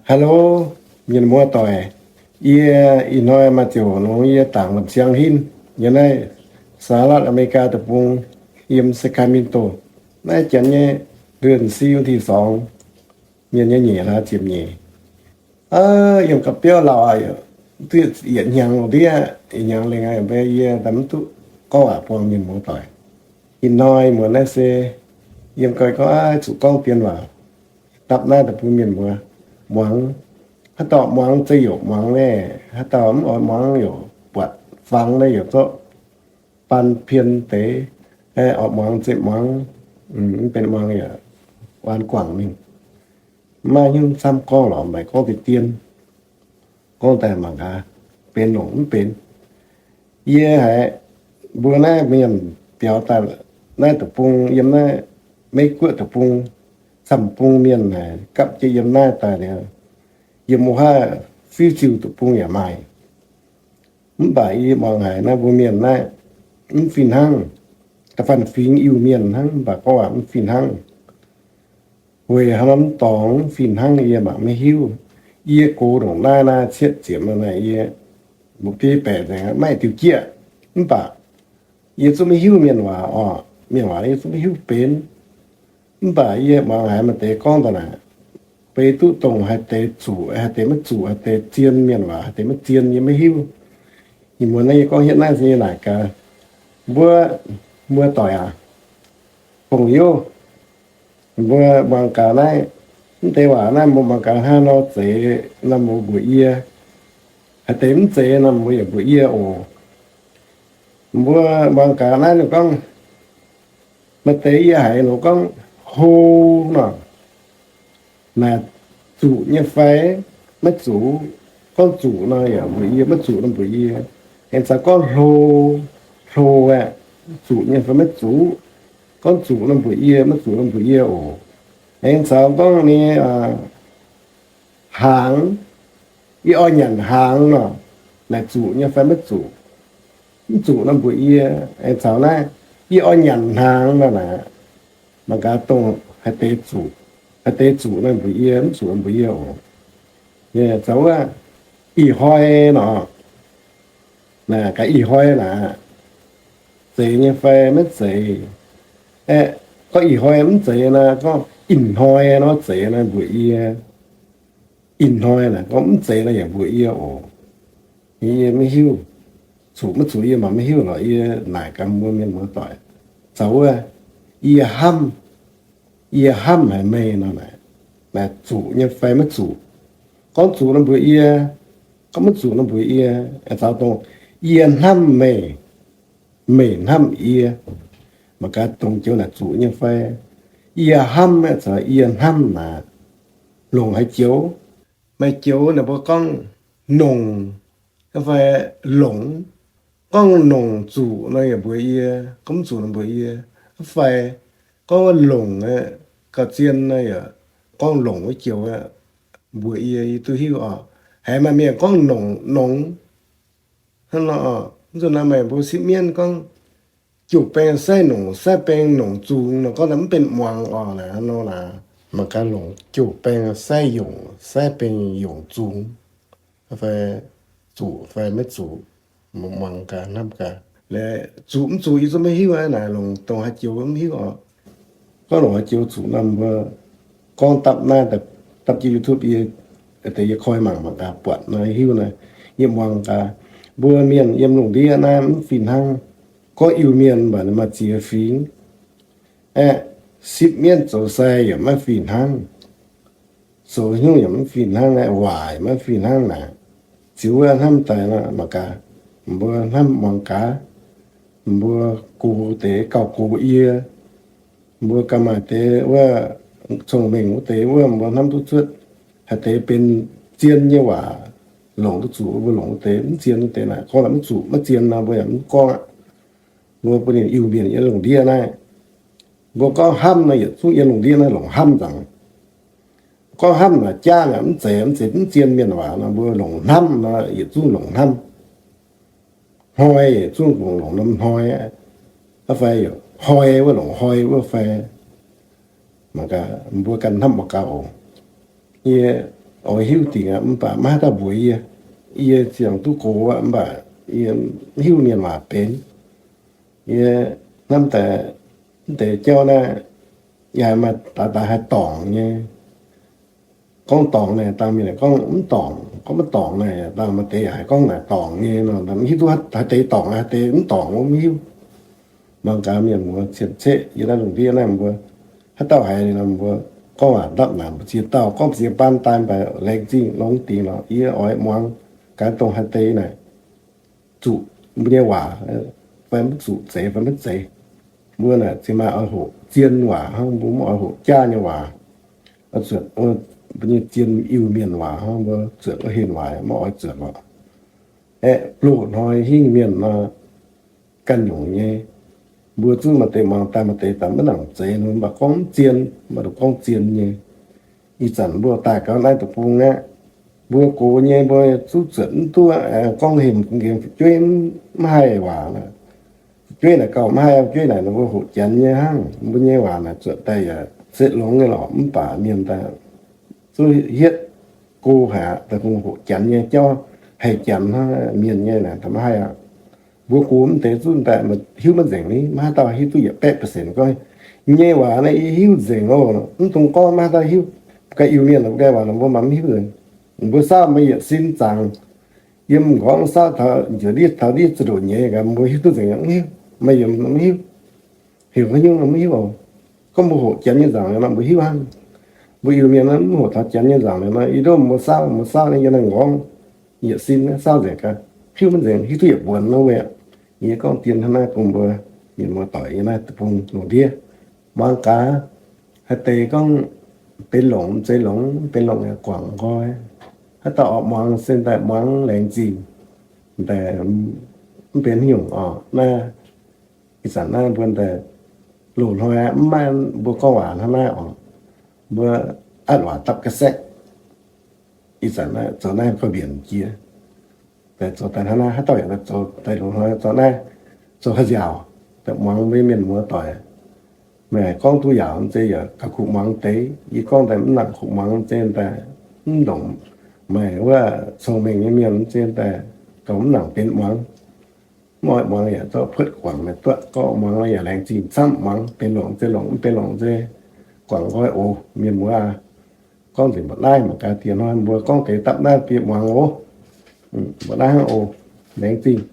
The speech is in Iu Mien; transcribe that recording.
Hello, mienh muoz-doic. Yie ih hnoi maaih ziangh hoc nor yie dangc lamh siang hinv yiem naaiv Saharaat America deic-bung, yiem Sacramento. Naaiv janx nyei เดือนสี่ วันที่สอง, mienh nyei nyeic hlaax ziepc nyeic. Yiem ga'biauv lauh aqv, duqv yietc hnyangx lungh ndiev, yietc hnyangx lengh aqv, mv baac yie daaih mv duqv gorngv waac buangh mienh muoz-doic. Ih hnoi muonz naaiv se yiem gau gorngv zuqc gorngv dien waac dapv naaiv deic-bung mienh muoz muangx. Haaix dauh muangx zeiz youc muangx naaiv, haaix dauh mv oix muangx youc buatc fangx naaiv youc zorqv baan pien deix. Oix muangx zeiz muangx, mv benx muangx yaac waan guangc mingh. Maiv hiuv camv gorngv lorqc, maaih gorngv deix dien, gorngv daaih mangc gaax benx longc mv benx. Yie haiz mbuo naaiv mienh biaux daaih naaiv deic-bung, yiem naaiv Meiv Guoqv deic-bung, camv-bung mienh haiz gapv jienv yiem naaiv daaih liuz, yiem wuov haav fiuv-ziuh deic-bung yaac maaih. Mv baac yie muangx haiz naaiv mbuo mienh naaiv mv fih hnangv. Da'faanh fingx Iu-Mienh hnangv, mv baac gorngv waac mv fih hnangv. Weic haaix nor mv dorngx mv fih hnangv yie mangc maiv hiuv. Yie gox ndongc naaiv naaiv cietv ziepc naaiv yie mbuo biei baeqc nzengc, maiv diuh jieqv. Mv baac yie zungv maiv hiuv mienh waac oc. Mienh waac yie zungv maiv hiuv benx. Mv baac yie muangx haiz maaih deix gorngv daaih naaic, beiv duqv dongh haaix deix zuqc, haaix deix maiv zuqc, haaix deix zien mienh waac, haaix deix maiv zien, yie maiv hiuv. Ih muonz naaiv yie gorngv hietv naaiv se yie naaic gaax mbuo muoz-doic aac, fongc youh, mbuo muangx gaax naaiv, mv deix waac naaiv mbuo muangx gaax hnangv nor zeiz nor mbuo mbuox yie. Haaix deix mv zeiz nor mbuo yaac mbuox yie oc. Mbuo muangx gaax naaiv ninh gorngv, maaih deix yie haiz ninh gorngv hlo nor, naaic zuqc nyei fai maiv zuqc. Gorngv zuqc nor yaac mbuox yie, maiv zuqc nor mbuox yie. Aengx caux gorngv hlo, hlo aeqv, zuqc nyei fai maiv zuqc. Gorngv zuqc nor mbuox yie, maiv zuqc nor mbuox yie oc. Aengx caux gorngv ni, hnaangx, yie oix nyanc hnaangx nor, naaic zuqc nyei fai maiv zuqc. Mv zuqc nor mbuox yie. Aengx caux naaiv, yie oix nyanc hnaangx nor naaic, mangc gaax dongh haaix deix zuqc. Haaix deix zuqc nor mbuox yie, mv zuqc nor mbuox yie oc. Caux wuov ih hnoi nor, gaax ih hnoi naaic, zeiz nyei fai maiv zeiz. Aeqv, gorngv ih hnoi mv zeiz nor, gorngv ih hnoi nor zeiz nor mbuox yie. Ih hnoi naaic gorngv mv zeiz nor yaac mbuox yie oc. Yie maiv hiuv. Zuqc maiv zuqc yie mangc maiv hiuv lorqc. Yie naaic gaax mbuo mienh muoz-doic, caux wuov, yie hnamv, yie hnamv haic meih nor naaic, naaic zuqc nyei fai maiv zuqc. Gorngv zuqc nor mbuox yie, gorngv maiv zuqc nor mbuox yie. Caux dongh yie hnamv meih, meih hnamv yie, mangc gaax dongh joux naaic zuqc nyei fai. Yie hnamv aeqv, caux yie hnamv naaic, longc haaix joux? Maaih joux naaic mbuo gorngv nongc fai longc. Gorngv nongc zuqc nor yaac mbuox yie, gorngv mv zuqc nor mbuox yie. Fai gorngv wuov longc aeqv, gauh zien nor yaac gorngv longc wuov joux aeqv, mbuox yie, yie duqv hiuv oc. Haiz maaih mienh gorngv nongc, nongc. Hnangv nor, mv zuqc naaiv meih mbuo sipv mienv gorngv, jouh baeng sai nongc, sai baeng nongc zungx nor, gorngv naaiv mv benx muangx oc. Naaiv nor naaic, mangc gaax longc jouh baeng sai yongc, sai baeng yongc zungx, fai zuqc fai maiv zuqc, muangx gaax, hnamv gaax. Zuqc mv zuqc yie zungv maiv hiuv aqv. Naaic longc dongh haaix joux mv hiuv oc. Gorngv longc haaix joux zuqc nor, mbuo gorngv dapv naaiv, dapv jienv YouTube yie deix, yie koi mangc mangc gaax, buatc nor hiuv nor, yie muangx gaax. Mbuo mienh yiem lungh ndiev naaiv mv fih hnangv. Gorngv Iu-Mienh mv baac maaih ziex fingx. Aeqv, sipv mienv zoux sai yaac maiv fih hnangv. Zoux hnyouv yaac mv fih hnangv, waaic maiv fih hnangv naaic. Ziux wuov hnamv daaih nor mangc gaax, mbuo hnamv muangx gaax, mbuo gox deix gauh gox yie, mbuo gauh maaih deix wuov cong-mengh wuov deix wuov mbuo hnamv duqv cuotv, haaix deix benx zien nyei waac, longc duqv zuqc mbuo longc wuov deix, mv zien wuov deix naaic gorngv la'maiv zuqc maiv zien nor mbuo yaac mv gorngv aqv. Mbuo bun ninh Iu-Mienh yiem lungh ndiev naaiv, mbuo gorngv hnamv nor yietc zungv yiem lungh ndiev naaiv longc hnamv nzangc. Gorngv hnamv naaic jangv aqv, mv zeiz, mv zeiz mv zien mienh waac nor, mbuo longc hnamv nor yietc zungv longc hnamv. Hnoi yietc zungv longc norm hnoi aqv. Fai hnoi wuov longc hnoi wuov fai. Mangc gaax, mbuo ganh hnamv mangc gaax oc. Yie oix hiuv dingc aqv, mv baac maiv haaix dauh mbuox yie. Yie ziangh duqv gox aqv, mv baac yie mv hiuv mienh waac benx. Yie hnamv daaih mv deix jauv naaiv, yaac maaih daaih daaih haih dorngc nyei. Gorngv dorngc naaic, dangh mienh gorngv mv dorngc, gorngv mv dorngc naaic, dangh maaih deix yaac haiz gorngv naaic dorngc nyei nor, mv hiuv duqv haaix deix dorngc, haaix deix mv dorngc, mbuo mv hiuv. Mangc gaax mienh muoz cien-ceqv yie naaiv lungh ndiev naaiv mbuo, haaix dauh haiz nor mbuo gorngv waac ndapv naanc mbu'ziex dauh, gorngv ziex baan daaih mv baac laengz zingh longx dingc lorqc. Yie oix muangx gaax dongh haaix deix naaic zuqc mbuo nyei waac fai mv zuqc, zeiz fai maiv zeiz. Mbuo naaic ziex maaih oix hoqc zien waac hnangv, mbuo mv oix hoqc jaav nyei waac. Oix zuotc mbuo nyei zien Iu-Mienh waac hnangv, mbuo zuotc wuov henh waac maiv oix zuotc lorqc. Aeqv, loz-hnoi hingh mienh nor, ganh nyungc nyei. Mbuo zungv maaih deix muangx daaih, maaih deix daaih maiv nangc zeiz nor, mv baac gorngv mv zien, mv baac gorngv zien nyei. Ih zanc mbuo daaih gauh naaiv deic-bung aqv. Mbuo gox nyei mbuo zungv zuotc mv duqv, gorngv hemx nqemx fu'jueiv mv haih waac. Fu'jueiv naaic gauh mv haih, fu'jueiv naaic mbuo hoqc janx nyei hnangv. Mbuo nyei waac naaic zuotc daaih yaac setv longx nyei lorqc, mv baac mienh daaih zungv hietv go haic aqv. Deic-bung hoqc janx nyei jauv, haih janx hnangv mienh nyei naaic mv haih aqv. Mbuo gox mv deix zungv daaih hiuv maiv nzengc ni, maiv haaix dauh hiuv duqv yietc baeqv percent gorngv nyei waac naaiv yie hiuv nzengc oc. Mv dungx gorngv maiv haaix dauh hiuv. Mbuo ganh Iu-Mienh, mbuo ganh waac naaic mbuo maiv hiuv nzengc. Mbuo saauv maaih yietc sin zaangc, yiem m'nqorngv saauv taux njiec ndiev taux ndiev za'ndoqc nyeiz gaax, mbuo hiuv duqv nzengc mv hiuv, maaih yiemc mv hiuv. Heuc haaix nyungc mv hiuv oc. Gorngv mbuo hoqc janx nyei nzaangc liuz nor mbuo hiuv hnangv. Mbuo Iu-Mienh naaiv mv hoqc taux janx nyei nzaangc liuz nor, yie ndongv mbuo saauv, mbuo saauv naaiv yiem naaiv m'nqorngv yietc sin naaiv saauv nzengc gaax, hiuv maiv nzengc, hiuv duqv yietc buonc nor weic. Yie gorngv dien hnangv naaiv bun mbuo mienh muoz-doic yiem naaiv deic-bung lungh ndiev muangx gaax. Haaix deix gorngv benx longc mv zeiz longc, benx longc yaac guangc nqoi. Haaix dauh oix muangx se daaih muangx laengz zingh. Daaih mv benx haaix nyungc oc. Naaiv ih zanc naaiv mbuo daaih loz-hnoi mv maaih mbuo gorngv waac hnangv naaiv oc. Mbuo atv waac dapv ga'saeqv. Ih zanc naaiv zoux naaiv gorngv mbienc jiex. Daaih zoux daaih hnangv naaiv, haaix dauh yaac zoux daaih loz-hnoi zoux naaiv, zoux haaix nziaauc, daaih muangx mbuo mienh muoz-doic. Meih gorngv duqv yaauc mv zeiz yaac gauh kuv muangx deix. Yie gorngv daaih mv nangc kuv muangx mv zeiz daaih mv ndongc meih wuov cong-mengh nyei mienh mv zeiz daaih gauh mv nangc benx muangx. Mv oix muangx yaac zorqv puotv guangc meih duqv, gorngv muangx yaac laengz zingh camv, muangx benx longc zeiz longc, mv benx longc zeiz guangc nqoi oc. Mienh muoz aac, gorngv nzengc mbuoqc naaiv mangc gaax diex hnoi mbuo gorngv deix dapv naaiv bieqc muangx oc. Mbuoqc naaiv hnangv oc. Laengz zingh.